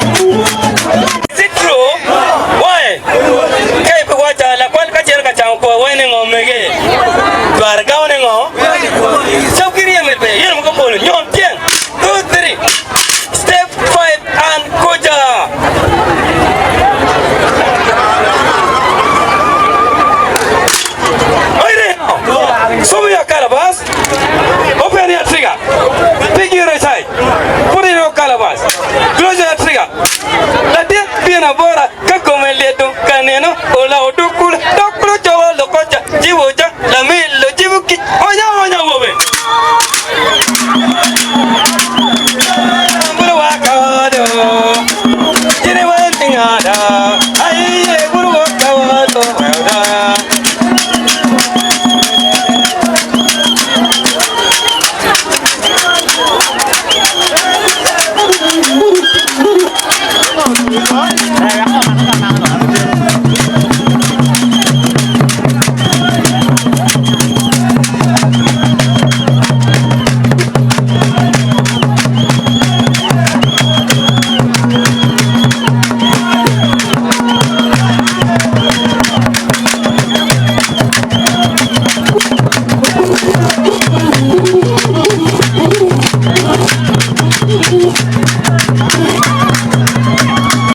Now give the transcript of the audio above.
Is it true? Why? Ka ibiwaca lakwal ka cito ka camo kor wai ni ngo mege? Twara gamo ni ngo? Cab ki ryem pe yeno mo polo nyon tyen 2 3 step 5 and kuja. Oire no. Show me your calabash. Open your trigger. Pick your right. Put in your calabash. Close your trigger. Latin bino bota ka kome lyeto ka neno olawo dukula dok lucowa lokoca jiwoca lamil lujibu kic onya onya awobe. Bulu wa kawado jini wa tingada aiye bulu wa kawado wada.